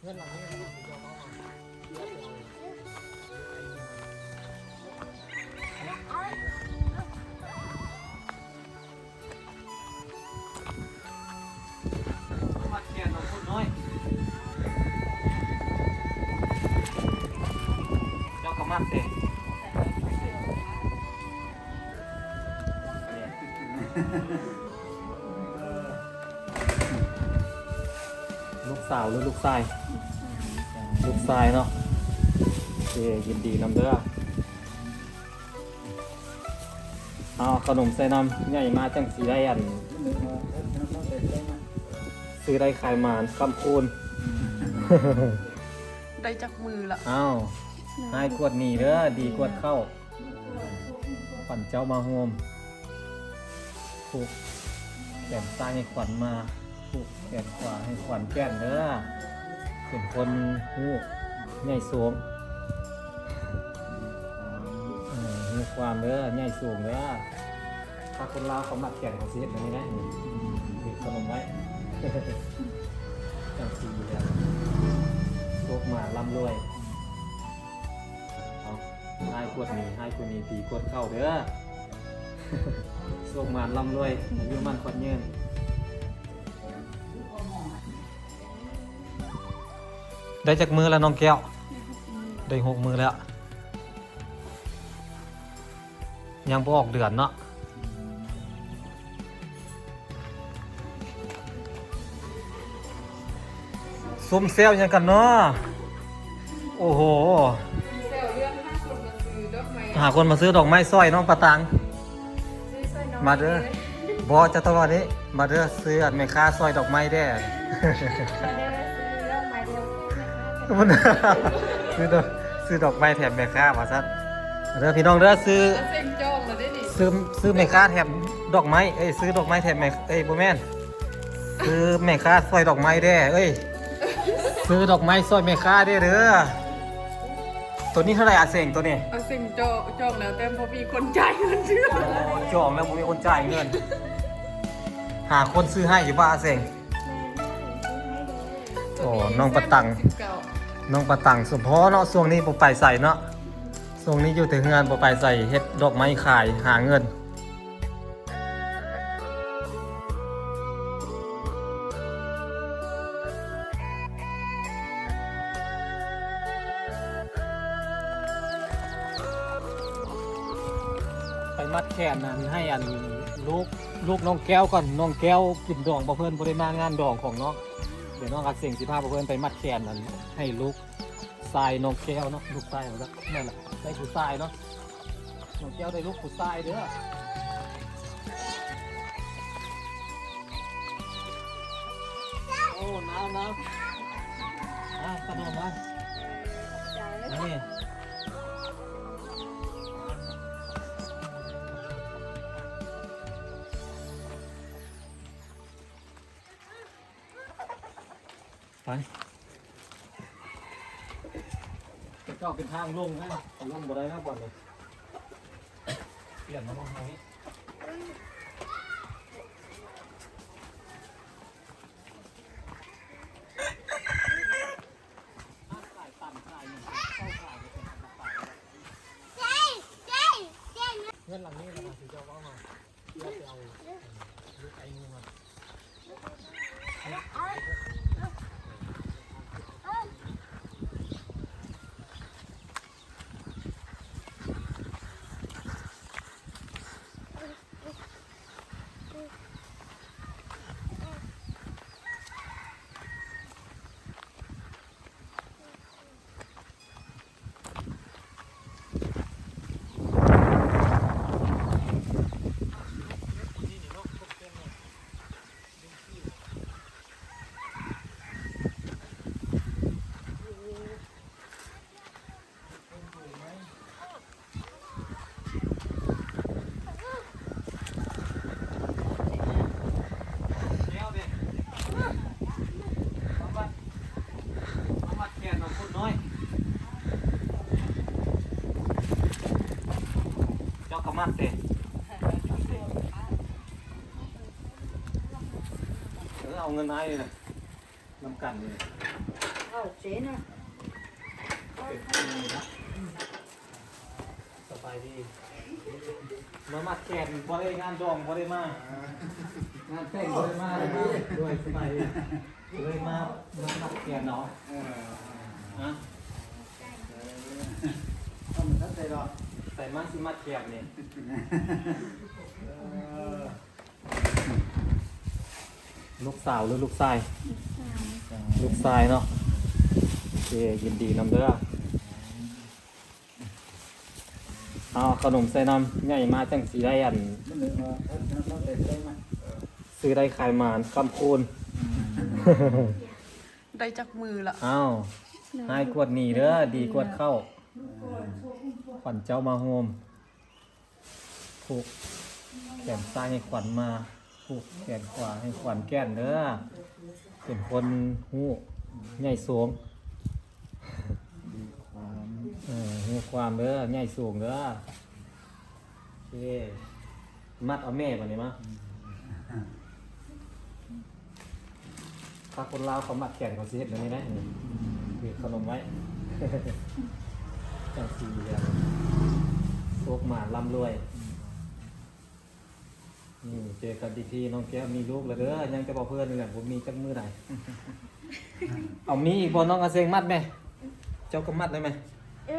ມັດແຂນນ້ອງຄົນນ້ອຍ ເຈົ້າກໍມັດແທ້ ລູກສາວຫຼືລູກຊາຍ? ລູກຊາຍເນາະ ໂອເຄ ຍິນດີນຳເດີ. ເອົາຂະໜົມໃສ່ນຳ ໃຫຍ່ມາຈັ່ງຊິໄດ້ອັນ ຊື້ໄດ້ຂາຍໝານຄ້ຳຄູນ ໄດ້ຈັກມື້ລະ. ເອົາ ຮ້າຍກວດໜີເດີ ດີກວດເຂົ້າ ຂວັນເຈົ້າມາໂຮມ ຜູກແຂນຊ້າຍໃຫ້ຂວັນມາ ຜູກແຂນຂວາໃຫ້ຂວັນແກ່ນເດີ ເປັນຄົນຮູ້ໃຫຍ່ສູງ ເອີ ຮູ້ຄວາມເດີ ໃຫຍ່ສູງເດີ. ຖ້າຄົນລາວເຂົາມັດແຂນ ເຂົາຊິເຮັດແບບນີ້ໄດ໋ ຖືກຂະໜົມໄວ້ ຈັ່ງຊີ້ແຫຼະ ໂຊກມາລ່ຳລວຍ. ເອົາ ຮ້າຍກວດໜີ ຮ້າຍກວດໜີ ດີກວດເຂົ້າເດີ ໂຊກໝານລ່ຳລວຍ ອາຍຸໝັ້ນຂວັນຍືນ. ໄດ້ຈັກມື້ລະນ້ອງແກ້ວ? ໄດ້ຫົກມື້ແລ້ວ ຍັງບໍ່ອອກເດືອນເນາະ. ຊຸມແຊວຫຍັງກັນເນາະ? ໂອ້ໂຫ ແຊວເລື່ອງຫາຄົນມາຊື້ດອກໄມ້ ຫາຄົນມາຊື້ດອກໄມ້ຊ່ອຍນ້ອງປາຕັງ ຊື້ຊ່ອຍນ້ອງ ມາເດີ ເດີ. ບໍ່ ເຈົ້າຕ້ອງວ່ານີ້ ມາເດີ ຊື້ອັນແມ່ຄ້າຊ່ອຍດອກໄມ້ແດ່ ມາເດີ ຊື້ດອກໄມ້ແດ່ ຊື້ດອກ ຊື້ດອກໄມ້ແຖມແມ່ຄ້າວ່າຊັ້ນ ເດີພີ່ນ້ອງເດີ ຊື້ ອາເສັງຈອງແລ້ວເດ້ນີ້ ຊື້ ຊື້ແມ່ຄ້າແຖມດອກໄມ້ ເອີຍ ຊື້ດອກໄມ້ແຖມແມ່ ເອີຍ ບໍ່ແມ່ນ ຊື້ແມ່ຄ້າຊ່ອຍດອກໄມ້ແດ່ ເອີຍ ຊື້ດອກໄມ້ຊ່ອຍແມ່ຄ້າແດ່ເດີ. ໂຕນີ້ເທົ່າໃດອາເສັງໂຕນີ້? ອາເສັງຈອງ ຈອງແລ້ວແຕ່ບໍ່ມີຄົນຈ່າຍເງິນເທື່ອ ອໍ ຈອງແລ້ວບໍ່ມີຄົນຈ່າຍເງິນ ຫາຄົນຊື້ໃຫ້ຢູ່ບໍ່ອາເສັງ? ແມ່ນ ຊື້ໃຫ້ເດີ. ໂອ້ ນ້ອງປາຕັງ ນ້ອງປາຕັງສົມພໍເນາະ ຊ່ວງນີ້ບໍ່ໄປໃສເນາະ ຊ່ວງນີ້ຢູ່ແຕ່ເຮືອນ ບໍ່ໄປໃສ ເຮັດດອກໄມ້ຂາຍຫາເງິນ. ໄປມັດແຂນອັນ ໃຫ້ອັນລູກ ລູກນ້ອງແກ້ວກ່ອນ ນ້ອງແກ້ວກິນດອງ ເພາະເພິ່ນບໍ່ໄດ້ມາງານດອງຂອງນ້ອງ ດຽວນ້ອງອາເສັງຊິພາພວກເພິ່ນໄປມັດແຂນອັນ ໃຫ້ລູກຊາຍນ້ອງແກ້ວເນາະ ລູກຊາຍຂອງເພິ່ນ ນັ້ນລະ ໄດ້ຜູ້ຊາຍເນາະ ນ້ອງແກ້ວໄດ້ລູກຜູ້ຊາຍເດີ. ໂອ້ ໜາວໆ ອາ ຂະໜົມມາ ນີ້ ໄປ ເຈົ້າເປັນທາງລົງນະ ລົງບໍ່ໄດ້ນະບ່ອນນີ້ ປ່ຽນມາລົງທາງນີ້. ເຮືອນຫຼັງນີ້ລະ ທີ່ເຈົ້າເວົ້າມາ ເຈົ້າກໍມັດເດ້ ເອີ ເອົາເງິນອ້າຍນີ້ນະ ນຳກັນນີ້ ສະບາຍດີ. ມາມັດແຂນ ບໍ່ໄດ້ງານດອງ ບໍ່ໄດ້ມາ ງານແຕ່ງບໍ່ໄດ້ມາ ເລີຍມາ ສະບາຍດີ ເລີຍມາ ມາມັດແຂນເນາະ. ເອີ ຮະ ເອີ ເອົາມັນໃສ່ດອກ ໃສ່ມາຊິມັດແຂນນີ້. ເອີ ລູກສາວ ຫຼື ລູກຊາຍ? ລູກຊາຍ ລູກຊາຍເນາະ. ໂອເຄ ຍິນດີນຳເດີ. ເອົາຂະໜົມໃສ່ນຳ ໃຫຍ່ມາຈັ່ງຊິໄດ້ອັນ ຊື້ໄດ້ຂາຍໝານຄ້ຳຄູນ. ໄດ້ຈັກມື້ລະ? ເອົາ ຮ້າຍກວດໜີເດີ ດີກວດເຂົ້າ. ຂວັນເຈົ້າມາໂຮມ ຜູກແຂນຊ້າຍໃຫ້ຂວັນມາ ຜູກແຂນຂວາໃຫ້ຂວັນແກ່ນເດີ. ເປັນຄົນຮູ້ໃຫຍ່ສູງ ເອີ ຮູ້ຄວາມເດີ ໃຫຍ່ສູງເດີ. ໂອເຄ ມັດເອົາແມ່ບາດນີ້ມາ. ຖ້າຄົນລາວເຂົາມັດແຂນ ເຂົາຊິເຮັດແນວນີ້ໄດ໋ ຖືກຂະໜົມໄວ້ ຈັ່ງຊິແບບໂຊກໝານລ່ຳລວຍ. ນີ້ເຈີກັນອີກທີ ນ້ອງແກ້ວມີລູກແລ້ວເດີ ຍັງແຕ່ບໍ່ເພື່ອນນີ້ແຫຼະ ບໍ່ມີຈັກມື້ໃດ. ເອົາມີອີກບໍ່ ນ້ອງອາເຊງ ມັດແມ ເຈົ້າກໍມັດໄດ້ແມ. ເອີ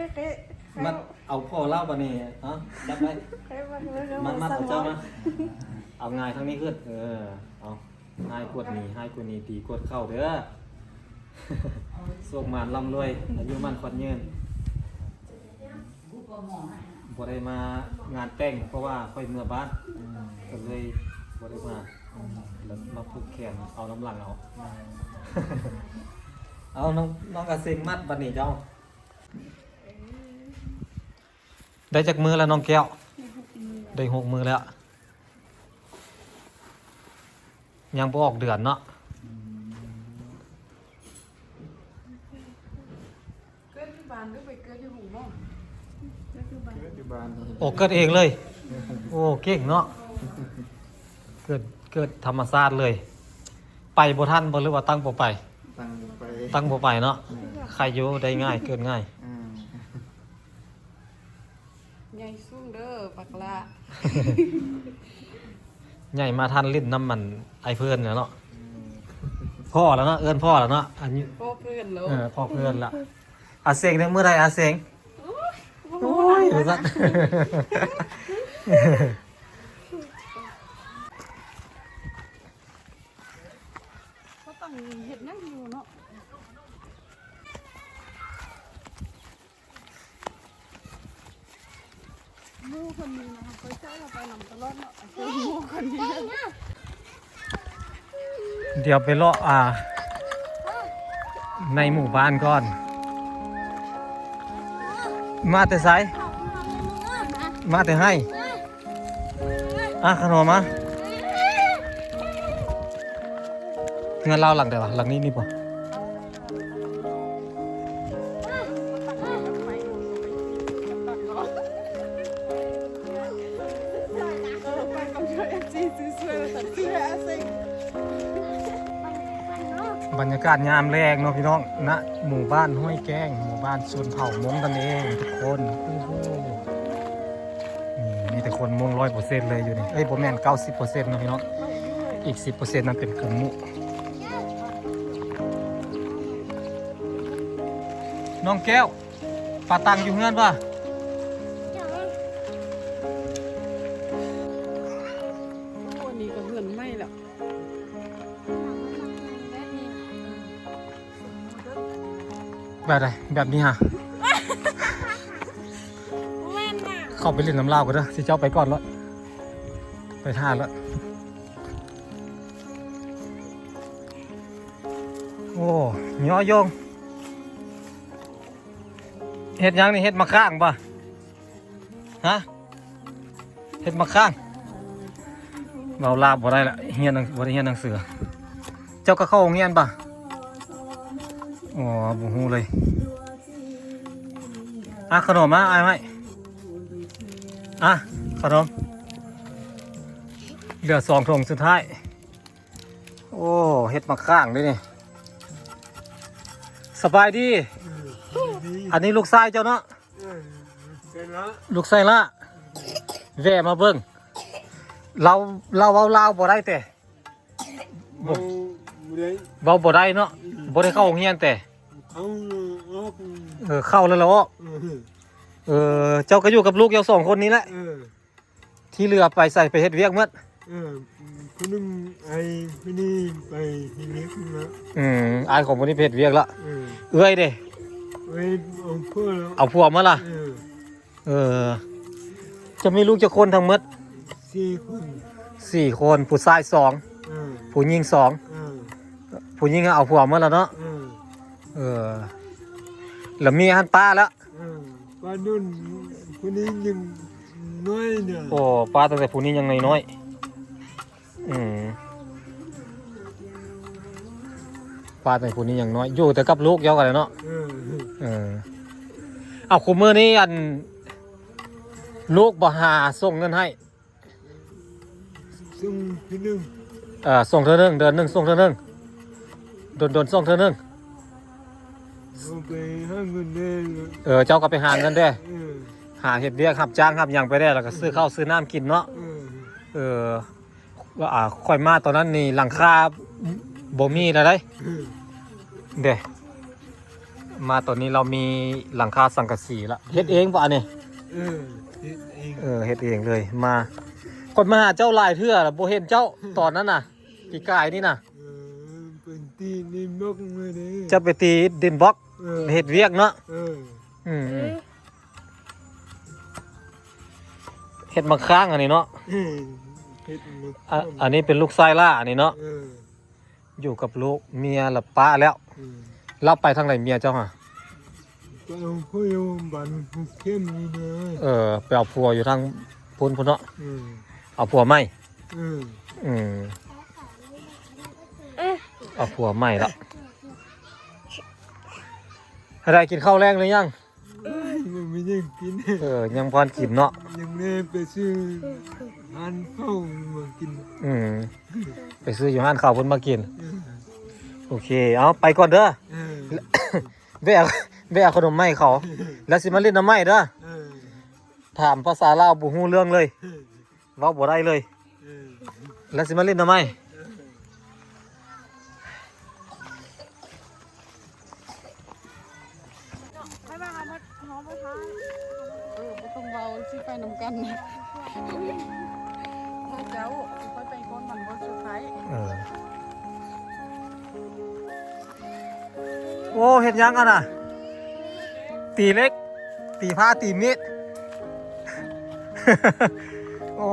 ມັດເອົາພໍ່ລາວບາດນີ້ ເອົາຈັບໄວ້ ມັດ ມັດເອົາເຈົ້າມາ ເອົາງ່າຍທາງນີ້ຂຶ້ນ. ເອີ ເອົາ ຮ້າຍກວດໜີ ຮ້າຍກວດໜີ ດີກວດເຂົ້າເດີ. ໂຊກໝານລ່ຳລວຍ ອາຍຸໝັ້ນຂວັນຍືນ. ບໍ່ໄດ້ມາງານແຕ່ງ ເພາະວ່າຂ້ອຍເມືອບ້ານ ອືມ ກໍເລີຍບໍ່ໄດ້ມາ ອືມ ແລ້ວມາຜູກແຂນເອົານຳຫຼັງເອົາ. ອືມ ເອົາ ນ້ອງ ນ້ອງກະເຊັງມັດບັດນີ້ເຈົ້າ. ໄດ້ຈັກມື້ແລ້ວນ້ອງແກ້ວ? ໄດ້ຫົກມື້ແລ້ວ. ໄດ້ຫົກມື້ແລ້ວ. ຍັງບໍ່ອອກເດືອນເນາະ. ອືມ ເກີດຢູ່ບ້ານຫຼືໄປເກີດຢູ່ໂຮງໝໍ? ເກີດຢູ່ບ້ານ. ເກີດຢູ່ບ້ານ. ໂອ້ ເກີດເອງເລີຍ. ໂອ້ ເກັ່ງເນາະ. ເກີດ ເກີດທຳມະຊາດເລີຍ. ໄປບໍ່ທັນບໍ່ ຫຼືວ່າຕັ້ງບໍ່ໄປ? ຕັ້ງບໍ່ໄປ. ຕັ້ງບໍ່ໄປເນາະ. ອືມ ໃຄຢູ່ ໄດ້ງ່າຍ ເກີດງ່າຍ. ອືມ ໃຫຍ່ສູງເດີບັກຫຼ້າ. ໃຫຍ່ມາທັນຫຼິ້ນນຳມັນ ອ້າຍເພິ່ນແລ້ວເນາະ. ອືມ ພໍ່ແລ້ວເນາະ ເອີ້ນພໍ່ແລ້ວເນາະ. ອັນນີ້ພໍ່ເພິ່ນແລ້ວ. ເອີ ພໍ່ເພິ່ນລະ. ອາເສັງ ເມື່ອໃດອາເສັງ? ໂອ້ຍ ໂອ້ຍ ວ່າຊັ້ນ. ເຂົາຕັ້ງເຮັດຫຍັງຢູ່ເນາະ? ໝູ່ຄົນນີ້ນະ ໄປໃສລະໄປນຳຕະຫຼອດເນາະ ໝູ່ຄົນນີ້. ດຽວໄປເລາະ ອ່າ ໃນໝູ່ບ້ານກ່ອນ. ມາແຕ່ໃສ? ມາແຕ່ໄຮ່. ອ່ະ ຂະໜົມມາ. ເຮືອນລາວຫຼັງໃດວະ? ຫຼັງນີ້ ນີ້ບໍ່? ບັນຍາກາດຍາມແລງເນາະພີ່ນ້ອງ ນະ ໝູ່ບ້ານຫ້ວຍແກ້ງ ໝູ່ບ້ານຊົນເຜົ່າມົ້ງນັ້ນເອງທຸກຄົນ. ໂອ້ໂຫ ນີ້ມີແຕ່ຄົນມົ້ງຮ້ອຍເປີເຊັນເລີຍຢູ່ນີ້. ເອີຍ ບໍ່ແມ່ນ ເກົ້າສິບເປີເຊັນເນາະພີ່ນ້ອງ ອີກສິບເປີເຊັນນັ້ນເປັນກຸ່ມມຸ. ນ້ອງແກ້ວ ປາຕັງຢູ່ເຮືອນບໍ່? ໂອ້ ອັນນີ້ກໍເຮືອນໃໝ່ແລ້ວ. ແບບໃດ? ແບບນີ້ຫະ? ເຂົ້າໄປຫຼິ້ນນຳລາວກ່ອນເດີ ຊິເຈົ້າໄປກ່ອນໂລດ ໄປຖ້າໂລດ. ໂອ້ ຍໍຍົງ ເຮັດຫຍັງນີ້? ເຮັດໝາກຂ້າງບໍ່? ຮະ? ເຮັດໝາກຂ້າງ. ເວົ້າລາວບໍ່ໄດ້ລະ ຮຽນໜັງ ບໍ່ໄດ້ຮຽນໜັງສື. ເຈົ້າກໍເຂົ້າໂຮງຮຽນປະ? ອໍ ບໍ່ຮູ້ເລີຍ. ອ່ະ ຂະໜົມມາ ອ້າຍໃຫ້. ອ່ະ ຂະໜົມ ເຫຼືອສອງຖົງສຸດທ້າຍ. ໂອ້ ເຮັດໝາກຂ້າງເດ້ນີ້. ສະບາຍດີ. ເອີ ສະບາຍດີ. ອັນນີ້ລູກຊາຍເຈົ້າເນາະ? ເອີ ເປັນລະ ລູກຊາຍລະ ແວ່ມາເບິ່ງ. ລາວ ລາວເວົ້າລາວບໍ່ໄດ້ແຕ່ ເວົ້າ ບໍ່ ບໍ່ໄດ້ ເວົ້າບໍ່ໄດ້ເນາະ. ອືມ ບໍ່ໄດ້ເຂົ້າໂຮງຮຽນແຕ່ ເຂົ້າແລ້ວອອກ. ເອີ ເຂົ້າແລ້ວລະອອກ. ເອີ ເອີ ເຈົ້າກໍຢູ່ກັບລູກເຈົ້າສອງຄົນນີ້ແຫຼະ. ເອີ ທີ່ເຫຼືອໄປໃສ? ໄປເຮັດວຽກໝົດ. ເອີ ຜູ້ໜຶ່ງໄອ້ຜູ້ນີ້ໄປເຮັດວຽກນະ. ອືມ ອ້າຍຂອງຜູ້ນີ້ໄປເຮັດວຽກລະ. ເອີ ເອື້ອຍເດ? ເອື້ອຍເອົາຜົວແລ້ວ ເອົາຜົວມາລະ. ເອີ ເອີ ເຈົ້າມີລູກຈັກຄົນທັງໝົດ? ສີ່ຄົນ. ສີ່ຄົນ ຜູ້ຊາຍສອງ. ເອີ ຜູ້ຍິງສອງ. ເອີ ຜູ້ຍິງເອົາຜົວໝົດລະເນາະ. ເອີ ເອີ ລະເມຍຫັ້ນປະລະ. ເອີ ປາໂດນ ຜູ້ນີ້ຍັງນ້ອຍນະ. ໂອ້ ປາຕັ້ງແຕ່ຜູ້ນີ້ຍັງນ້ອຍໆ. ອືມ ປາຕັ້ງແຕ່ຜູ້ນີ້ຍັງນ້ອຍ ຢູ່ແຕ່ກັບລູກເຈົ້າກັນແຫຼະເນາະ. ເອີ ເອີ ເອົາ ຄູ່ມື້ນີ້ ອັນ ລູກບໍ່ຫາສົ່ງເງິນໃຫ້? ສົ່ງເທື່ອໜຶ່ງ. ເອີ ສົ່ງເທື່ອໜຶ່ງ ເດືອນໜຶ່ງສົ່ງເທື່ອໜຶ່ງ. ດົນໆສົ່ງເທື່ອໜຶ່ງ. ເຮົາໄປຫາເງິນແດ່. ເອີ ເຈົ້າກໍໄປຫາເງິນແດ່. ເອີ ຫາເຮັດວຽກຮັບຈ້າງຮັບຫຍັງໄປແດ່ ແລ້ວກໍຊື້ເຂົ້າ ອືມ ຊື້ນ້ຳກິນເນາະ. ເອີ ເອີ ອາ ຂ້ອຍມາຕອນນັ້ນນີ້ຫຼັງຄາບໍ່ມີແລ້ວເດ້. ເອີ ເດ້ ມາຕອນນີ້ລາວມີຫຼັງຄາສັງກະສີລະ. ເຮັດເອງບໍ່ອັນນີ້? ເອີ ເຮັດເອງ. ເອີ ເຮັດເອງເລີຍ. ມາ ຂ້ອຍມາຫາເຈົ້າຫຼາຍເທື່ອລະ ບໍ່ເຫັນເຈົ້າ. ຕອນນັ້ນນະ ປີກາຍນີ້ນະ. ເອີ ເປັນຕີດິນບລັອກເລີຍເດ້. ເຈົ້າໄປຕີດິນບລັອກ. ເອີ ເຮັດວຽກເນາະ. ເອີ ອືມ ເອີ ເຮັດໝາກຄ້າງອັນນີ້ເນາະ. ເອີ ເຮັດໝາກ ອະ ອັນນີ້ເປັນລູກຊາຍຫຼ້າອັນນີ້ເນາະ. ເອີ ຢູ່ກັບລູກ ເມຍລະປະແລ້ວ. ເອີ ລາວໄປທາງໃດເມຍເຈົ້າຫະ? ໄປເອົາຜົວຢູ່ບ້ານພູເຂັມນີ້ເດີ. ເອີ ໄປເອົາຜົວຢູ່ທາງພຸ້ນພຸ້ນເນາະ. ເອີ ເອົາຜົວໃໝ່. ເອີ ອືມ ເອົາຜົວໃໝ່ລະ. ໃຫ້ໄດ້ກິນເຂົ້າແລງຫຼືຍັງ? ເອີ ຍັງບໍ່ທັນກິນ. ເອີ ຍັງບໍ່ທັນກິນເນາະ. ຍັງໄດ້ໄປຊື້ຮ້ານເຂົ້າມາກິນ. ອືມ ໄປຊື້ຢູ່ຮ້ານເຂົ້າເພິ່ນມາກິນ. ເອີ ໂອເຄ ເອົາ ໄປກ່ອນເດີ. ເອີ ແວ່ ແວ່ເອົາຂະໜົມໃຫ້ເຂົາ ແລ້ວຊິມາຫຼິ້ນນຳໃໝ່ເດີ. ເອີ ຖາມພາສາລາວບໍ່ຮູ້ເລື່ອງເລີຍ. ເອີ ເວົ້າບໍ່ໄດ້ເລີຍ. ເອີ ແລ້ວຊິມາຫຼິ້ນນຳໃໝ່. ເອີ ໃຜວ່າເຮົາມາ ເຮົາມາທາ ເອີ ບໍ່ຕ້ອງເວົ້າ ຊິໄປນຳກັນ. ພະເຈົ້າ ຊິຄ່ອຍໄປກ່ອນ ມັນບໍ່ເຊີໄພ. ເອີ ໂອ້ ເຮັດຫຍັງຫັ້ນນະ? ຕີເຫຼັກ ຕີພ້າ ຕີມີດ. ໂອ້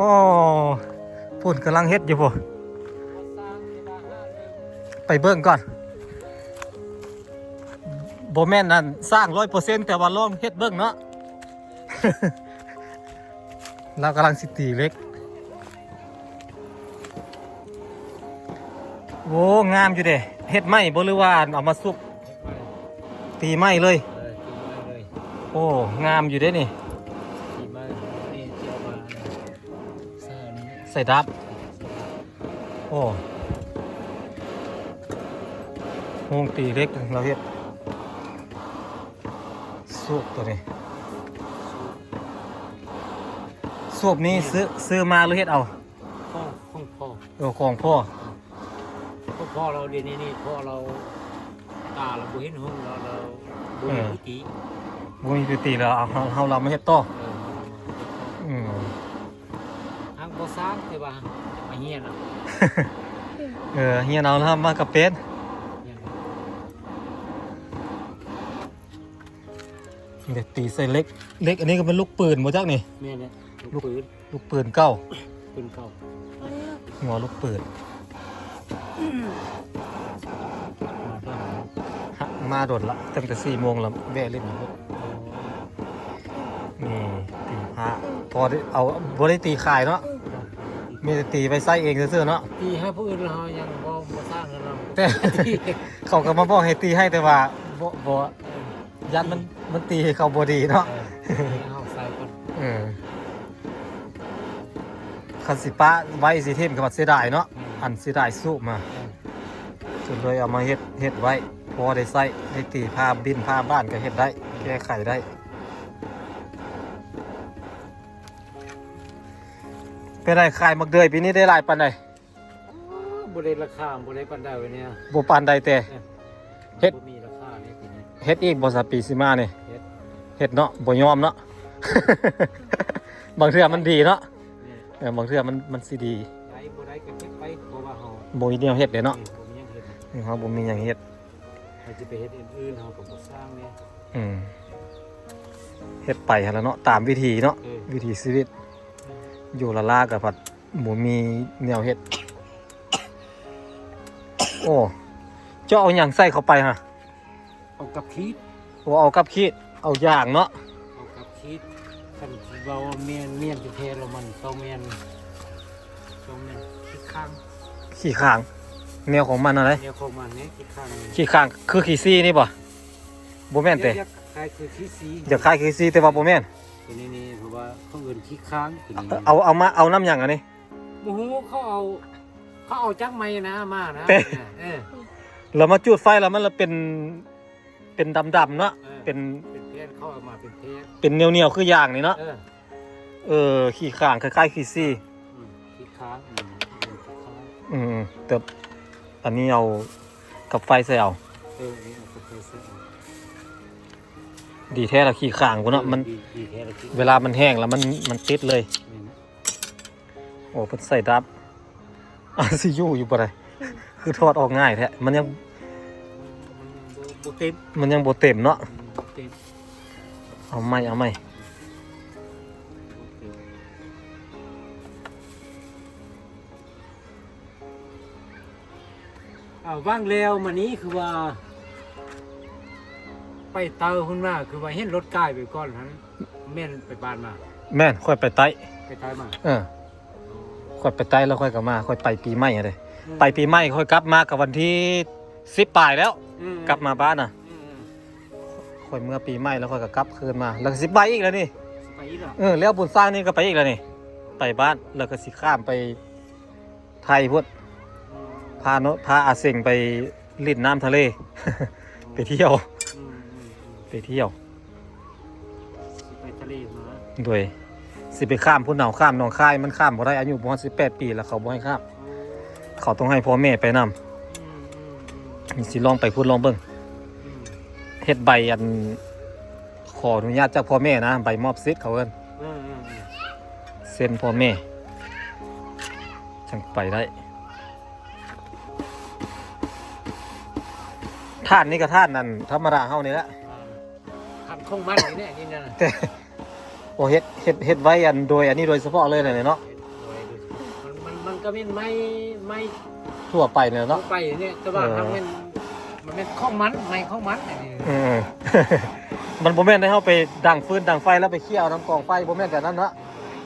ພຸ້ນກຳລັງເຮັດຢູ່ພຸ້ນ. ໄປເບິ່ງກ່ອນ. ບໍ່ແມ່ນອັນສ້າງຮ້ອຍເປີເຊັນ ແຕ່ວ່າລອງເຮັດເບິ່ງເນາະ. ລາວກຳລັງຊິຕີເຫຼັກ. ໂອ້ ງາມຢູ່ເດ. ເຮັດໃໝ່ບໍ່ ຫຼືວ່າເອົາມາສຸກ? ເຮັດໃໝ່ ຕີໃໝ່ເລີຍ. ເອີ ຕີໃໝ່ເລີຍ. ໂອ້ ງາມຢູ່ເດນີ້. ຕີໃໝ່ ນີ້ຊິເອົາມາໃສ່ດາບ. ໂອ້ ໂຮງຕີເຫຼັກລາວເຮັດ. ສູບໂຕນີ້ ສູບນີ້ ເອີ ຊື້ ຊື້ມາຫຼືເຮັດເອົາ? ຂອງ ຂອງພໍ່. ເອີ ຂອງພໍ່. ຂອງພໍ່ລາວ. ດຽວນີ້ນີ້ ພໍ່ລາວ ຕາລາວບໍ່ເຫັນຫົງ ລາວ ລາວບໍ່ມີ ເອີ ຜູ້ຕີ. ບໍ່ມີຜູ້ຕີແລ້ວ ເອົາ ເຮົາ ເຮົາລາວມາເຮັດຕໍ່. ເອີ ເຮົາມາເຮັດຕໍ່. ອືມ. ຫາກບໍ່ສ້າງ ແຕ່ວ່າມາຮຽນເອົາ. ເອີ ຮຽນເອົາແລ້ວມັນກໍເປັນ. ຮຽນເອົາ. ເດັກຕີໃສ່ເຫຼັກ. ເຫຼັກອັນນີ້ກໍເປັນລູກປືນບໍ່ຈັກນີ້? ແມ່ນແຫຼະ ລູກ ລູກປືນ. ລູກປືນເກົ່າ. ປືນເກົ່າ. ຫົວລູກປືນ. ມາດົນ ຮະ ມາດົນລະ ຕັ້ງແຕ່ສີ່ໂມງລະ ແວະຫຼິ້ນຢູ່ພຸ້ນ. ອໍ ນີ້ຕີພ້າ ພໍໄດ້ເອົາ ບໍ່ໄດ້ຕີຂາຍເນາະ. ມີແຕ່ຕີໄວ້ໃຊ້ເອງຊື່ໆເນາະ. ຕີໃຫ້ຜູ້ອື່ນລະເຮົາຍັງບໍ່ ບໍ່ສ້າງເງິນນຳ. ແຕ່ເຂົາກໍມາບອກໃຫ້ຕີໃຫ້ ແຕ່ວ່າບໍ່ ບໍ່ ຢ້ານມັນ ມັນຕີໃຫ້ເຂົາບໍ່ດີເນາະ. ເອີ ເຮົາໃສ່ກ່ອນ. ເອີ ຄັນຊິປະໄວ້ຊິຖິ້ມກໍບັດເສຍດາຍເນາະ. ແມ່ນ. ອັນເສຍດາຍສູບມາ. ແມ່ນ. ຈົນເລີຍເອົາມາເຮັດ ເຮັດໄວ້. ພໍໄດ້ໃຊ້ ໄດ້ຕີຜ້າບິນຜ້າບ້ານກໍເຮັດໄດ້ ແກ້ໄຂໄດ້. ເປັນໃດ ຂາຍໝາກເດືອຍປີນີ້ໄດ້ຫຼາຍປານໃດ? ບໍ່ໄດ້ລາຄາ ບໍ່ໄດ້ປານໃດວະນີ້ ບໍ່ປານໃດແຕ່ ເອີ ເຮັດ ບໍ່ມີລາຄາເລີຍປີນີ້. ເຮັດອີກບໍ່ຊະ ປີຊິມານີ້? ເຮັດ ເຮັດເນາະ ບໍ່ຍອມເນາະ ບາງເທື່ອມັນດີເນາະ. ແມ່ນ ເອີ ບາງເທື່ອມັນ ມັນຊິດີ ໄດ້ບໍ່ໄດ້ກໍເກັບໄປ ເພາະວ່າເຮົາ ບໍ່ມີແນວເຮັດເດ້ເນາະ. ເອີ ບໍ່ມີຫຍັງເຮັດ ເອີ ເຮົາບໍ່ມີຫຍັງເຮັດ ເຮົາຊິໄປເຮັດອື່ນໆ ເຮົາກໍບໍ່ສ້າງແດ່. ອືມ ເຮັດໄປຫັ້ນລະເນາະ ຕາມວິຖີເນາະ. ເອີ ວິຖີຊີວິດ ຢູ່ລະລາກໍພັດບໍ່ມີແນວເຮັດ. ໂອ້ ເຈົ້າເອົາຫຍັງໃສ່ເຂົ້າໄປຫະ? ເອົາກັບຂີດ. ໂອ້ ເອົາກັບຂີດ ເອົາຢາງເນາະ. ເອົາກັບຂີດ. ຄັນຊິເວົ້າວ່າແມ່ນ ແມ່ນແທ້ໆ ແລ້ວມັນຕ້ອງແມ່ນ ຕ້ອງແມ່ນຂີ້ຄ້າງ. ຂີ້ຄ້າງ ແນວຂອງມັນຫັ້ນໃດ? ແນວຂອງມັນນີ້ ຂີ້ຄ້າງນີ້. ຂີ້ຄ້າງຄືຂີ້ຊີນີ້ບໍ່? ບໍ່ແມ່ນເຕ? ຢາກ ຢາກຄ້າຍຄືຂີ້ຊີ ຢາກຄ້າຍຄືຂີ້ຊີ ແຕ່ວ່າບໍ່ແມ່ນ. ຕົວນີ້ນີ້ ເພາະວ່າເຂົາເອີ້ນຂີ້ຄ້າງຕົວນີ້. ເອົາ ເອົາມາ ເອົານຳຫຍັງອັນນີ້? ບໍ່ຮູ້ ເຂົາເອົາ ເຂົາເອົາຈາກໄມ້ນະມານະ. ແຕ່ ເອີ ແລ້ວມາຈູດໄຟແລ້ວມັນລະເປັນ ເປັນດຳໆເນາະ. ເອີ ເປັນ ເປັນແຜ່ນ ເຂົາເອົາມາເປັນແຜ່ນ ເປັນໜຽວໆ ຄືຢາງນີ້ເນາະ. ເອີ ເອີ ຂີ້ຄ້າງ ຄ້າຍໆ ຂີ້ຊີ. ອືມ ຂີ້ຄ້າງ ອືມ ຂີ້ຄ້າງ. ອືມ ແຕ່ອັນນີ້ເອົາກັບໄຟໃສ່ເອົາ. ເອີ ອັນນີ້ເອົາກັບໄຟໃສ່ເອົາ. ດີແທ້ລະ ຂີ້ຄ້າງພຸ້ນເນາະ. ເອີ ມັນ ດີ ດີແທ້ລະ ເວລາມັນແຫ້ງລະມັນ ມັນຕິດເລີຍ. ແມ່ນ. ໂອ້ ເພິ່ນໃສ່ດາບ ອາ ຊິຢູ່ຢູ່ບໍ່ໄດ້ ຄືຖອດອອກງ່າຍແທ້. ມັນຍັງ ມັນຍັງບໍ່ ບໍ່ເຕັມ ມັນຍັງບໍ່ເຕັມເນາະ. ອືມ ບໍ່ເຕັມ. ເອົາໃໝ່ ເອົາໃໝ່. ບໍ່ເຕັມ. ເອົາ ຫວ່າງແລ້ວມານີ້ຄືວ່າ ໄປເຕົາພຸ້ນມາ ຄືວ່າເຫັນລົດກາຍໄປກ່ອນຫັ້ນ ແມ່ນໄປບ້ານມາ? ແມ່ນ ຂ້ອຍໄປໃຕ້ ໄປໃຕ້ມາ. ເອີ ຂ້ອຍໄປໃຕ້ແລ້ວຂ້ອຍກໍມາ ຂ້ອຍໄປປີໃໝ່ຫັ້ນເດ້. ອືມ ໄປປີໃໝ່ ຂ້ອຍກັບມາກໍວັນທີສິບປາຍແລ້ວ. ອືມ ກັບມາບ້ານນະ. ອືມ ອືມ ຂ້ອຍເມືອປີໃໝ່ແລ້ວຂ້ອຍກໍກັບຄືນມາ ແລ້ວກໍຊິໄປອີກແລ້ວນີ້. ຊິໄປອີກເນາະ? ເອີ ແລ້ວບຸນສ້າງນີ້ກໍໄປອີກແລ້ວນີ້ ໄປບ້ານ ແລ້ວກໍຊິຂ້າມໄປ ໄທພຸ້ນ. ອືມ ພາໂນ ພາອາເສັງໄປຫຼິ້ນນ້ຳທະເລ. ອືມ ໄປທ່ຽວ. ອືມ ອືມ ອືມ ໄປທ່ຽວ. ຊິໄປທະເລມາ ໂດຍ ຊິໄປຂ້າມພຸ້ນເອົາ ຂ້າມໜອງຄາຍ ມັນຂ້າມບໍ່ໄດ້ ອາຍຸບໍ່ຮອດສິບແປດປີແລ້ວ ເຂົາບໍ່ໃຫ້ຂ້າມ. ອືມ ເຂົາຕ້ອງໃຫ້ພໍ່ແມ່ໄປນຳ. ອືມ ອືມ ອືມ ຊິລອງໄປພຸ້ນລອງເບິ່ງ. ອືມ ເຮັດໃບອັນ ຂໍອະນຸຍາດຈາກພໍ່ແມ່ນະ ໃບມອບສິດເຂົາເອີ້ນ. ເອີ ເອີ ເອີ ເຊັນພໍ່ແມ່ ຈັ່ງໄປໄດ້. ຖ່ານນີ້ກໍຖ່ານອັນທຳມະດາເຮົານີ້ແຫຼະ. ອ່າ ຄັນຂອງມັນນີ້ແຫຼະ ນີ້ນະ ແຕ່ ໂອ້ ເຮັດ ເຮັດ ເຮັດໄວ້ອັນໂດຍ ອັນນີ້ໂດຍສະເພາະເລີຍນະເນາະ. ໂດຍ ໂດຍສະເພາະ ມັນ ມັນ ມັນກໍແມ່ນໄມ້ ໄມ້ທົ່ວໄປນີ້ແຫຼະເນາະ ທົ່ວໄປນີ້ ແຕ່ວ່າ ເອີ ທາງແມ່ນ ມັນແມ່ນຂອງມັນ ໄມ້ຂອງມັນອັນນີ້. ເອີ ມັນບໍ່ແມ່ນໃຫ້ເຮົາໄປດັງຟືນດັງໄຟແລ້ວໄປເຄີຍເອົານຳກອງໄຟ ບໍ່ແມ່ນແບບນັ້ນເນາະ.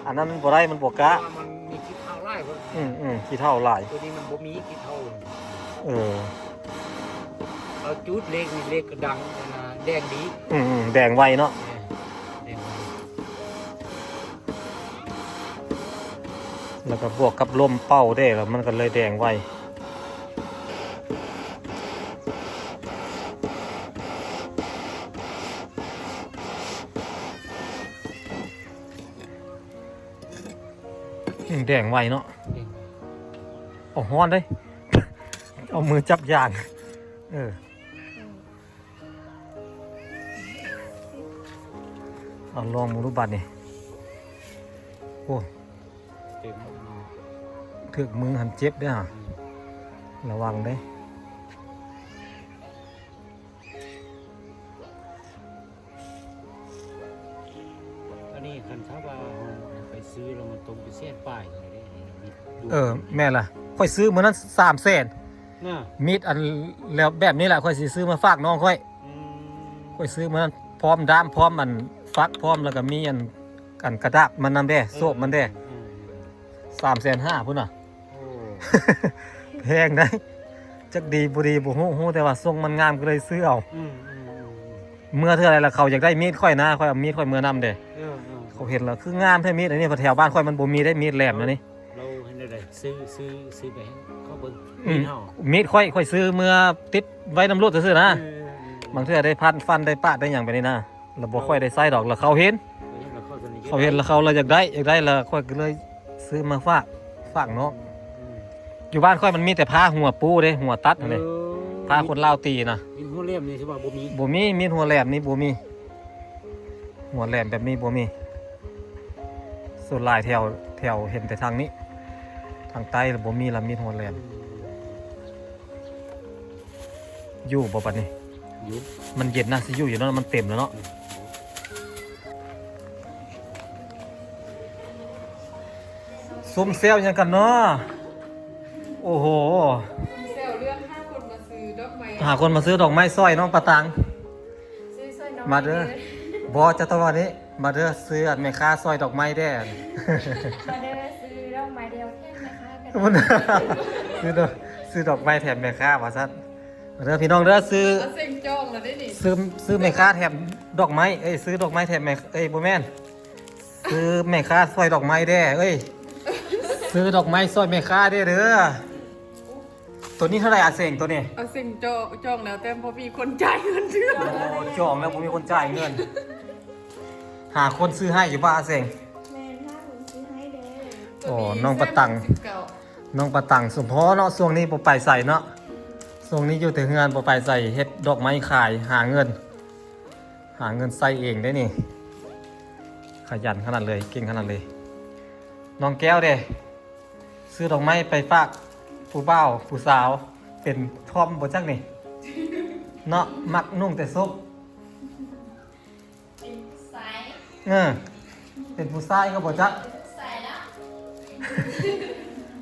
ອັນນັ້ນມັນບໍ່ໄດ້ ມັນບໍ່ກ້າ ເພາະວ່າມັນມີຂີ້ເຖົ້າຫຼາຍພຸ້ນ. ອືມໆ ຂີ້ເຖົ້າຫຼາຍ ຕົວນີ້ມັນບໍ່ມີຂີ້ເຖົ້າ. ເອີ ເຮົາຈູດເລກນີ້ ເລກກໍດັງ ອັນນ່າ ແດງດີ. ອືມໆ ແດງໄວເນາະ. ແມ່ນ ແດງໄວ ແລ້ວກໍບວກກັບລົມເປົ່າເດ້ ແລ້ວມັນກໍເລີຍແດງໄວ. ອືມ ແດງໄວເນາະ. ແດງໄວ ໂອ້ ຮ້ອນເດ້ ເອົາມືຈັບຢາງ. ເອີ ເອົາລອງເບິ່ງດູບາດນີ້. ໂອ້ ເຕັມ ຖືກມືຫັ້ນເຈັບເດ້. ອືມ ລະວັງເດ້. ອັນນີ້ຄັນຖ້າວ່າເຮົາໄປຊື້ແລ້ວມັນຕົກຢູ່ແສນປາຍເລີຍເດ້ ອັນນີ້ມີດ ເອີ ແມ່ນລະ ຂ້ອຍຊື້ມື້ນັ້ນສາມແສນນະ. ມີດອັນແລ້ວແບບນີ້ແຫຼະ ຂ້ອຍຊິຊື້ມາຝາກນ້ອງຂ້ອຍ. ອືມ ຂ້ອຍຊື້ມື້ນັ້ນ ພ້ອມດ້າມ ພ້ອມອັນຝັກ ພ້ອມ ແລ້ວກໍມີອັນ ອັນກະດາດມັນນຳເດ້ ເອີ ໂຊບມັນເດ້. ເອີ ເອີ ສາມແສນຫ້າພຸ້ນນະ. ໂອ້ ແພງໄດ໋ ຈັກດີບໍ່ດີບໍ່ຮູ້ ຮູ້ແຕ່ວ່າຊົງມັນງາມກໍເລີຍຊື້ເອົາ. ອືມ ອືມ ອືມ ອືມ ເມື່ອເທື່ອໃດລະເຂົາຢາກໄດ້ມີດຂ້ອຍນະ ຂ້ອຍເອົາມີດຂ້ອຍເມືອນຳເດ້. ເອີ ເອີ ເຂົາເຫັນລະຄືງາມແທ້ ມີດອັນນີ້ ແຖວບ້ານຂ້ອຍມັນບໍ່ມີໄດ໋ ມີດແຫຼມນະນີ້. ລາວເຮັດແນວໃດ? ຊື້ ຊື້ ຊື້ໄປໃຫ້ເຂົາ ເບິ່ງ ອືມ ມີດເຮົາ ມີດຂ້ອຍ ຂ້ອຍຊື້ເມືອຕິດໄວ້ນຳລົດຊື່ໆນະ. ເອີ ບາງເທື່ອໄດ້ຟັນ ຟັນໄດ້ປາດໄດ້ຫຍັງໄປນີ້ນະ ລະບໍ່ຄ່ອຍໄດ້ໃຊ້ດອກ ລະເຂົາເຫັນ ເຂົາເຫັນ ລະເຂົາລະຢາກໄດ້ ຢາກໄດ້ ລະຂ້ອຍກໍເລີຍຊື້ມາຝາກ ຝາກນ້ອງ. ອືມ ຢູ່ບ້ານຂ້ອຍມັນມີແຕ່ພ້າຫົວປູເດ້ ຫົວຕັດຫັ້ນເດ້. ເອີ ພ້າຄົນລາວຕີນະ. ມີດຫົວແຫຼມນີ້ຊິວ່າບໍ່ມີ? ບໍ່ມີ ມີດຫົວແຫຼມນີ້ບໍ່ມີ. ຫົວແຫຼມແບບນີ້ບໍ່ມີ ສ່ວນຫຼາຍແຖວ ແຖວເຫັນແຕ່ທາງນີ້ ທາງໃຕ້ລະບໍ່ມີລະ ມີດຫົວແຫຼມ. ຢູ່ບໍ່ບັດນີ້? ຢູ່ ມັນເຢັນນະ ຊິຢູ່ຢູ່ເນາະ ມັນເຕັມແລ້ວເນາະ. ຊຸມແຊວຫຍັງກັນເນາະ? ໂອ້ໂຫ ຊຸມແຊວເລື່ອງຫາຄົນມາຊື້ດອກໄມ້ ຫາຄົນມາຊື້ດອກໄມ້ຊ່ອຍນ້ອງປາຕັງ. ຊື້ຊ່ອຍນ້ອງ ມາເດີ ເດີ ບໍ່ ເຈົ້າຕ້ອງວ່ານີ້ ມາເດີ ຊື້ອັນແມ່ຄ້າຊ່ອຍດອກໄມ້ແດ່. ມາເດີ ຊື້ດອກໄມ້ແດ່ ແຖມແມ່ຄ້າກໍໄດ້ ຊື້ດອກ ຊື້ດອກໄມ້ແຖມແມ່ຄ້າວ່າຊັ້ນ. ມາເດີພີ່ນ້ອງເດີ ຊື້ ອາເສັງຈອງແລ້ວເດ້ນີ້ ຊື້ ຊື້ແມ່ຄ້າແຖມດອກໄມ້ ເອີຍ ຊື້ດອກໄມ້ແຖມແມ່ ເອີຍ ບໍ່ແມ່ນ ຊື້ແມ່ຄ້າຊ່ອຍດອກໄມ້ແດ່ເອີຍ ຊື້ດອກໄມ້ຊ່ອຍແມ່ຄ້າແດ່ເດີ. ໂຕນີ້ເທົ່າໃດອາເສັງໂຕນີ້? ອາເສັງຈອງ ຈອງແລ້ວ ແຕ່ບໍ່ມີຄົນຈ່າຍເງິນເທື່ອ. ໂອ້ ຈອງແລ້ວບໍ່ມີຄົນຈ່າຍເງິນ. ຫາຄົນຊື້ໃຫ້ຢູ່ບໍ່ອາເສັງ? ແມ່ນ ຫາຄົນຊື້ໃຫ້ເດີ. ໂອ້ ໂຕນີ້ ນ້ອງປາຕັງ ແສນຫົກສິບເກົ້າ ນ້ອງປາຕັງສົມພໍເນາະ ຊ່ວງນີ້ບໍ່ໄປໃສເນາະ ຊ່ວງນີ້ຢູ່ແຕ່ເຮືອນ ບໍ່ໄປໃສ ເຮັດດອກໄມ້ຂາຍ ຫາເງິນ ຫາເງິນໃຊ້ເອງໄດ໋ນີ້. ຂະຫຍັນຂະໜາດເລີຍ ເກັ່ງຂະໜາດເລີຍ. ນ້ອງແກ້ວເດ ຊື້ດອກໄມ້ໄປຝາກຜູ້ບ່າວຜູ້ສາວ ເປັນທອມບໍ່ຈັກນີ້ເນາະ ມັກນຸ່ງແຕ່ໂຊກ ເປັນຜູ້ຊາຍ ເອີ ເປັນຜູ້ຊາຍກໍບໍ່ຈັກ ເປັນຜູ້ຊາຍແລ້ວ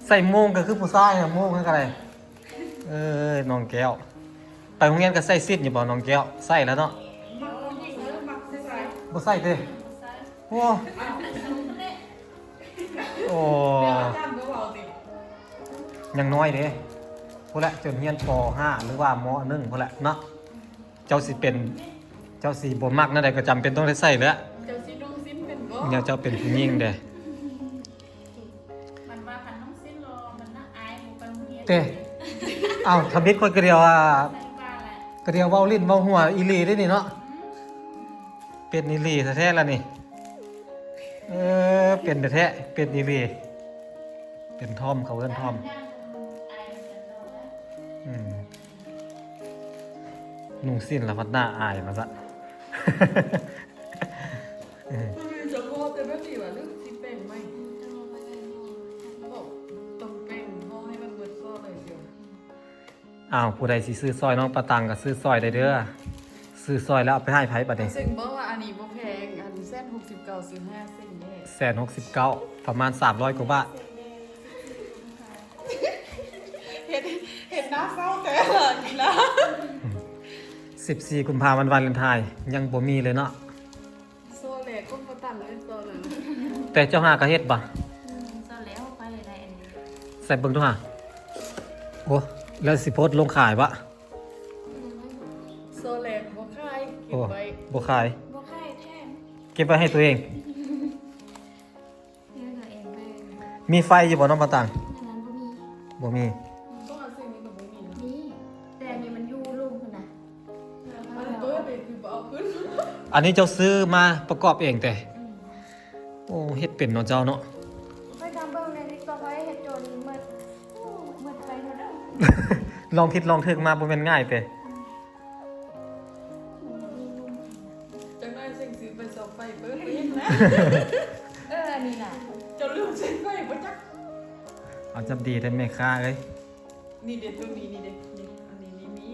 ໃສ່ໂມ່ງກໍຄືຜູ້ຊາຍນະ ໂມ່ງນັ້ນກໍໄດ້. ເອີ ນ້ອງແກ້ວ ໄປໂຮງຮຽນກໍໃສ່ສິ້ນຢູ່ບໍ່ນ້ອງແກ້ວ? ໃສ່ແລ້ວເນາະ ມັກຜູ້ຍິງເດີ ມັກຜູ້ຊາຍ ບໍ່ໃສ່ຕິ? ບໍ່ໃສ່ ໂອ້ ໂອ້ ແຕ່ວ່າອາຈານບໍ່ເວົ້າຕິ? ຍັງນ້ອຍເດ້ ພຸ້ນແຫຼະ ຈົນຮຽນ ປໍຫ້າ ຫຼືວ່າ ມໍໜຶ່ງ ພຸ້ນແຫຼະເນາະ. ເຈົ້າຊິເປັນ ເຈົ້າຊິບໍ່ມັກແນວໃດກໍຈຳເປັນຕ້ອງໄດ້ໃສ່ແຫຼະ ເຈົ້າຊິນຸ່ງສິ້ນເປັນບໍ່? ແນວເຈົ້າເປັນຜູ້ຍິງເດ້ ມັນວ່າຄັນນຸ່ງສິ້ນລະມັນໜ້າອາຍ ບໍ່ໄປໂຮງຮຽນເດ້. ເອົ້າ ທຳອິດຂ້ອຍກໍດຽວວ່າ ໃສ່ວ່າແຫຼະ ກໍດຽວເວົ້າຫຼິ້ນເວົ້າຫົວອີ່ຫຼີເດ້ນີ້ເນາະ. ອືມ ເປັນອີ່ຫຼີແທ້ໆລະນີ້ ເອີ ເປັນແທ້ໆ ເປັນອີ່ຫຼີ ເປັນທອມ ເຂົາເອີ້ນທອມ. ອືມ ນຸ່ງສິ້ນລະພັດໜ້າອາຍວ່າຊັ້ນ. ເອີ ມັນມີສະເພາະແຕ່ແບບນີ້ຫວາ ຫຼືຊິແປງໃໝ່? ເພາະຕ້ອງແປງຫ້ອງໃຫ້ມັນເໝິດຊອກເລີຍຊິ. ອ້າວ ຜູ້ໃດຊິຊື້ຊ່ອຍນ້ອງປາຕັງກໍຊື້ຊ່ອຍໄດ້ເດີ ຊື້ຊ່ອຍແລ້ວເອົາໄປໃຫ້ໃຜບັດນີ້? ເຊິ່ງບອກວ່າອັນນີ້ບໍ່ແພງ ອັນແສນຫົກສິບເກົ້າ ຊື້ຫ້າເສັ້ນເດ້ ແສນຫົກສິບເກົ້າ ປະມານສາມຮ້ອຍກວ່າບາດ. ເຮັດ ເຮັດໜ້າເສົ້າແຕ່ລະ ສິບສີ່ກຸມພາ ວັນວາເລັນທາຍ ຍັງບໍ່ມີເລີຍເນາະ. ໂຊແລກຂອງປາຕັງເອີຍ ໂຊນັ້ນ. ແຕ່ເຈົ້າຫາກະເຮັດບໍ່? ອືມ ໂຊແລກຂ້ອຍໄດ້ອັນນີ້ ໃສ່ເບິ່ງດູຫາ. ໂອ້ ແລ້ວຊິໂພສລົງຂາຍບໍ່? ອືມ ໂຊແລກບໍ່ຂາຍ ເກັບໄວ້. ໂອ້ ບໍ່ຂາຍ ບໍ່ຂາຍແຖມ ເກັບໄວ້ໃຫ້ຕົວເອງ. ເຮັດໃຫ້ຕົວເອງເລີຍ. ມີໄຟຢູ່ບໍ່ນ້ອງປາຕັງ? ອັນນັ້ນບໍ່ມີ ບໍ່ມີ. ມີ ແຕ່ອັນນີ້ມັນຢູ່ລຸ່ມພຸ້ນນະ. ອັນໂຕນີ້ຄືບໍ່ເອົາຂຶ້ນ. ອັນນີ້ເຈົ້າຊື້ມາປະກອບເອງແຕ່? ອືມ ໂອ້ ເຮັດເປັນເນາະເຈົ້າເນາະ. ຂ້ອຍທຳເບິ່ງໃນ TikTok ຂ້ອຍເຮັດຈົນໝົດ ໝົດໄປເທົ່າໃດ. ລອງຜິດລອງຖືກມາບໍ່ແມ່ນງ່າຍເດ້. ອືມ ຈັກໜ້ອຍຊິງຊື້ໄປເສົາໄຟເປີດໄປເຮັດນະ. ເອີ ອັນນີ້ນະ ເຈົ້າລືມໃສ່ໄຟບໍ່ຈັກ. ເອົາຈັບດີແທ້ແມ່ຄ້າເອີຍ. ນີ້ເດ້ ໂຕນີ້ ນີ້ເດ້ ນີ້ ອັນນີ້ ນີ້ ນີ້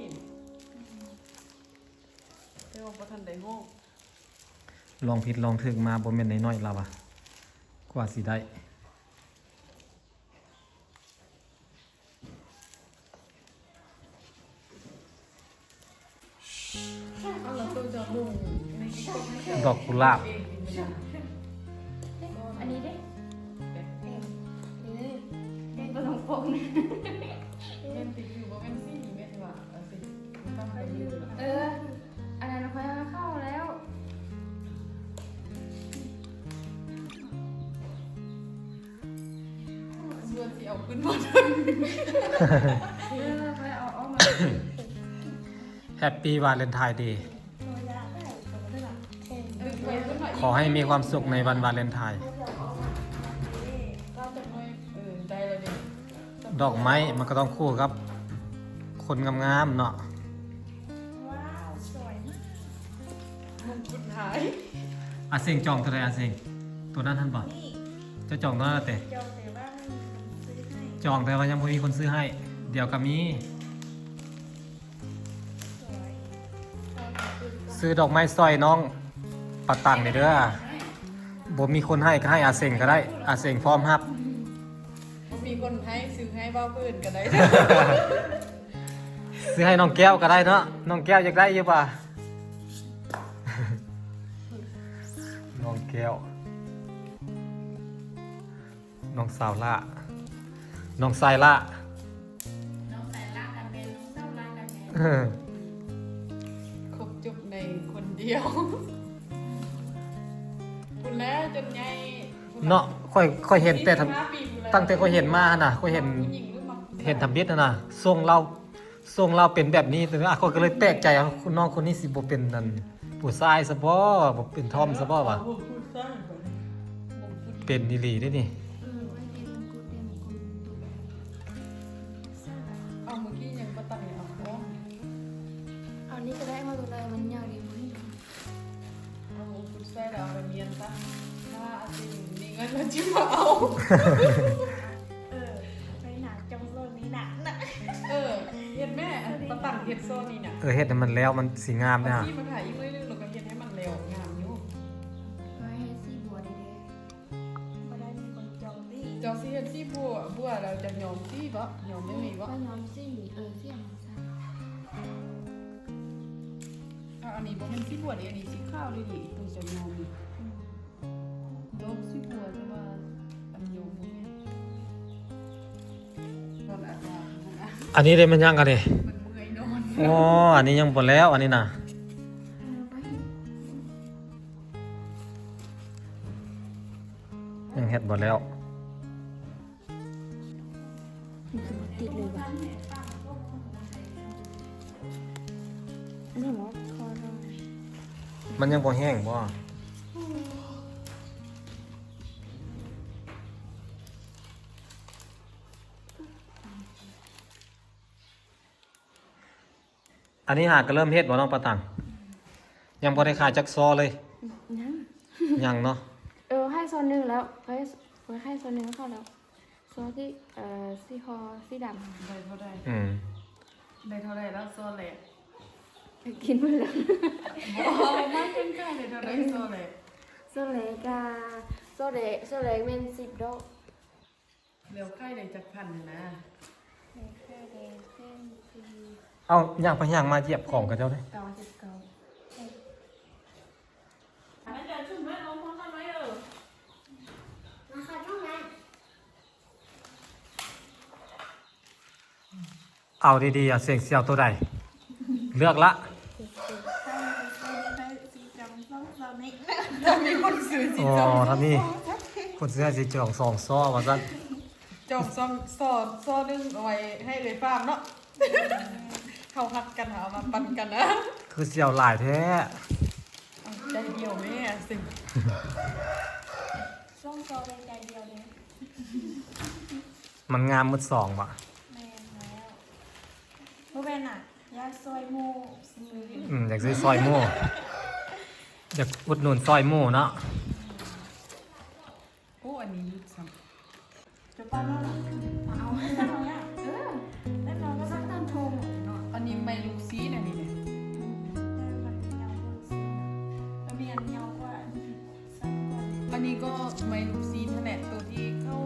ແຕ່ວ່າບໍ່ທັນໄດ້ໂຮງ. ລອງຜິດລອງຖືກມາບໍ່ແມ່ນນ້ອຍໆລາວວ່າ ກວ່າຊິໄດ້. ດອກກຸຫຼາບ. ອັນນີ້ເດ້ ເອີ ບໍ່ຕ້ອງປົກ. ແມ່ນຕິ ຄືບໍ່ແມ່ນສີນີ້ແມ່ນວ່າ ເອີ ອັນນັ້ນຂ້ອຍເອົາເຂົ້າແລ້ວ. ສ່ວນ ເອົາຂຶ້ນມາ Happy Valentine Day ຂໍໃຫ້ມີຄວາມສຸກໃນວັນວາເລັນທາຍ. ດອກໄມ້ມັນກໍຕ້ອງຄູ່ກັບຄົນງາມໆເນາະ. ວ້າວ ສວຍມາກ ມົງກຸດຫາຍ. ອາເສັງຈອງໂຕໃດອາເສັງ? ໂຕນັ້ນຫັ້ນບໍ່? ນີ້ ເຈົ້າຈອງໂຕນັ້ນແຕ່ ຈອງແຕ່ວ່າມັນຊື້ໃຫ້ ຈອງແຕ່ວ່າຍັງບໍ່ມີຄົນຊື້ໃຫ້. ດຽວກໍມີ. ຊື້ດອກໄມ້ຊ່ອຍນ້ອງປາຕັງແດ່ເດີ. ບໍ່ມີຄົນໃຫ້ກໍໃຫ້ອາເສັງກໍໄດ້ ອາເສັງພ້ອມຮັບ. ບໍ່ມີຄົນໃຫ້ ຊື້ໃຫ້ບ່າວເພິ່ນກໍໄດ້ ຊື້ໃຫ້ນ້ອງແກ້ວກໍໄດ້ເນາະ. ນ້ອງແກ້ວຢາກໄດ້ຢູ່ບໍ່? ນ້ອງແກ້ວ ນ້ອງສາວຫຼ້າ ນ້ອງຊາຍຫຼ້າ ນ້ອງຊາຍຫຼ້າກັນແມ່ນ ນ້ອງສາວຫຼ້າກັນແມ່ນ. ເອີ ຄົບຈົບໃນຄົນດຽວ ພຸ້ນແຫຼະຈົນໃຫຍ່ເນາະ. ຂ້ອຍ ຂ້ອຍເຫັນແຕ່ ສີ່ສິບຫ້າປີພຸ້ນແຫຼະ ຕັ້ງແຕ່ຂ້ອຍເຫັນມາຫັ້ນນະ ຂ້ອຍເຫັນ ຜູ້ຍິງຫຼືມັກຜູ້ຊາຍ ເຫັນທຳອິດຫັ້ນນະ ຊົງລາວ ຊົງລາວເປັນແບບນີ້. ຂ້ອຍກໍເລີຍແປກໃຈ ນ້ອງຄົນນີ້ຊິບໍ່ເປັນອັນ ຜູ້ຊາຍຊະບໍ ບໍ່ເປັນທອມຊະບໍວ່າ. ເປັນອີ່ຫຼີເດ້ນີ້. ເອົາ ເມື່ອກີ້ຍັງບໍ່ຕັດເລີຍ ເອົາ ເອົານີ້ກໍໄດ້ ເອົາໂຕໃດມັນຍາວດີບໍ່ເຫັນ. ເອົາ ຜູ້ຊາຍລະເອົາໄປມຽນຊະ ຖ້າອາເສັງມີເງິນລະຈິມາເອົາ. ເອີ ໄປໜ້າຈອງໂຊນນີ້ນະ ເອີ ເຮັດແມ່ ປາຕັງເຮັດໂຊນນີ້ນະ. ເອີ ເຮັດໃຫ້ມັນແລ້ວມັນຊິງາມເດ້. ເອົາສີມາທາອີກໜ້ອຍໜຶ່ງ ແລ້ວກໍເຮັດໃຫ້ມັນແລ້ວງາມຢູ່. ວ່າເຮັດສີບົວດີເດ້. ບໍ່ໄດ້ມີຄົນຈອງຕິ. ເຈົ້າຊິເຮັດສີບົວ ບົວແລ້ວຈະຍ້ອມສີບໍ? ຍ້ອມແບບນີ້ບໍ? ກໍຍ້ອມສີ ເອີ ສີອັນນັ້ນຊະ. ເອົາ ອັນນີ້ບໍ່ແມ່ນສີບົວເດ້ ອັນນີ້ສີຂາວເດ້ນີ້ ໂຕເຈົ້າຍ້ອມນີ້. ອືມ ດອກສີບົວ ແຕ່ວ່າອັນຍ້ອມບໍ່ແມ່ນ. ຕອນອາກາດ ອັນນີ້ເດ້ ແມ່ນຫຍັງອັນນີ້? ມັນເມື່ອຍນອນ. ອໍ ອັນນີ້ຍັງບໍ່ແລ້ວ ອັນນີ້ນະ ຍັງເຮັດບໍ່ແລ້ວ. ມັນຍັງບໍ່ຕິດເລີຍຫວາ? ອັນນີ້ບໍ່ພໍດອກ. ມັນຍັງບໍ່ແຫ້ງບໍ? ອັນນີ້ຫາກໍເລີ່ມເຮັດບໍ່ນ້ອງປາຕັງ? ຍັງບໍ່ໄດ້ຂາຍຈັກຊໍເລີຍ. ຍັງ ຍັງເນາະ. ເອີ ໃຫ້ຊໍໜຶ່ງແລ້ວ ໃຫ້ ໃຫ້ຊໍໜຶ່ງເຂົາແລ້ວ. ຊໍທີ່ ເອີ ສີຫໍ່ສີດຳ ໄດ້ເທົ່າໃດ? ອືມ ໄດ້ເທົ່າໃດແລ້ວ? ຊໍແລກ ໄປກິນໝົດແລ້ວ. ບໍ່ ມາເປັນກາຍໄດ້ເທົ່າໃດ? ຊໍແລກ ຊໍແລກກະ ຊໍແລກ ຊໍແລກແມ່ນສິບດອກ. ແລ້ວຂາຍໄດ້ຈັກພັນຫັ້ນນະ? ແລ້ວຂາຍໄດ້ແສນສີ່. ເອົ້າ ຍ່າງໄປຍ່າງມາຢຽບຂອງເຂົາເຈົ້າເດ້. ເກົ້າສິບເກົ້າ. ເອົາດີໆ ອາເສັງຊິເອົາໂຕໃດ? ເລືອກລະ. ຖ້າມີຄົນຊື້ຊິຈອງ ອໍ ຖ້າມີຄົນຊື້ໃຫ້ຊິຈອງສອງຊໍວ່າຊັ້ນ. ຈອງສອງຊໍ ຊໍໜຶ່ງເອົາໄວ້ໃຫ້ເອື້ອຍຟາມເນາະ. ເຮົາຮັກກັນ ເຮົາເອົາມາປັນກັນນະ. ຄືຊິເອົາຫຼາຍແທ້. ເອົາໃຈດຽວແມ່ ອາເສັງ. ສອງຊໍໃນໃຈດຽວເດ້. ມັນງາມໝົດສອງບໍ? ແມ່ນແລ້ວ. ບໍ່ແມ່ນນະ ຢາກຊ່ອຍໝູ່. ອືມ ຢາກຊື້ຊ່ອຍໝູ່ ຢາກອຸດໜູນຊ່ອຍໝູ່ເນາະ. ໂອ້ ອັນນີ້ຫຼຸດຊ້ຳ. ຈະປານອນ ເອົາ ເອົາ ເອີ ແນ່ນອນວ່າສັກຕັນໂທງເນາະ. ອັນນີ້ໄມ້ລູກຊີ້ນ ອັນນີ້ເດ້. ອືມ ແຕ່ມັນຍາວກວ່າລູກຊີ້ນ ອັນນີ້ອັນຍາວກວ່າ ອັນນີ້ສັ້ນກວ່າ. ອັນນີ້ກໍໄມ້ລູກຊີ້ນຫັ້ນແຫຼະ ໂຕທີ່ເຂົາ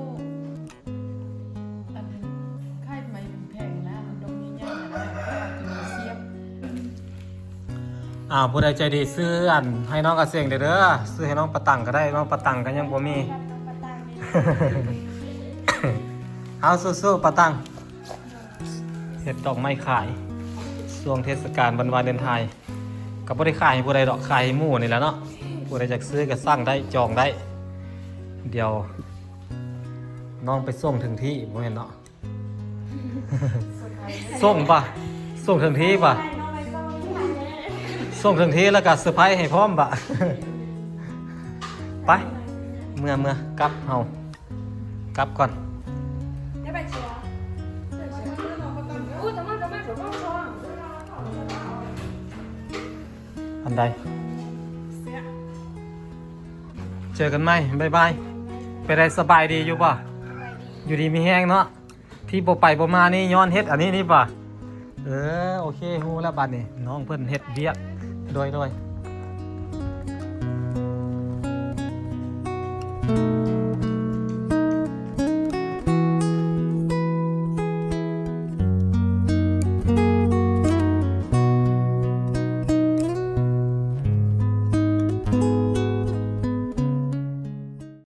ອັນຂາຍໄມ້ແພງນະ ມັນດອກໃຫຍ່ໆນະ ເຂົາເອົາໂຕນີ້ສຽບ. ອ້າວ ຜູ້ໃດໃຈດີຊື້ອັນໃຫ້ນ້ອງອາເສັງເດີ ຊື້ໃຫ້ນ້ອງປາຕັງກໍໄດ້ ນ້ອງປາຕັງກໍຍັງບໍ່ມີ. ເອົາ ສູ້ໆ ປາຕັງ ເຮັດດອກໄມ້ຂາຍ ຊ່ວງເທດສະການວັນວາເລັນທາຍ ກໍບໍ່ໄດ້ຂາຍໃຫ້ຜູ້ໃດດອກ ຂາຍໃຫ້ໝູ່ນີ້ແຫຼະເນາະ. ຜູ້ໃດຢາກຊື້ກໍສັ່ງໄດ້ ຈອງໄດ້. ດຽວ ນ້ອງໄປສົ່ງເຖິງທີ່ບໍ່ແມ່ນເນາະ. ສົ່ງປະ? ສົ່ງເຖິງທີ່ປະ? ສົ່ງເຖິງທີ່ແລ້ວກະເຊີໄພຣສ໌ໃຫ້ພ້ອມປະ? ໄປ ເມືອ ເມືອ ກັບເຮົາ ກັບກ່ອນ. ອັນໃດ? ເຈີກັນໃໝ່ ບາຍບາຍ. ເປັນໃດ ສະບາຍດີຢູ່ບໍ່? ຢູ່ດີມີແຮງເນາະ. ທີ່ບໍ່ໄປບໍ່ມານີ້ຍ້ອນເຮັດອັນນີ້ນີ້ປະ? ເອີ ໂອເຄ ຮູ້ແລ້ວບັດນີ້ ນ້ອງເພິ່ນເຮັດວຽກ. ໂດຍ ໂດຍ.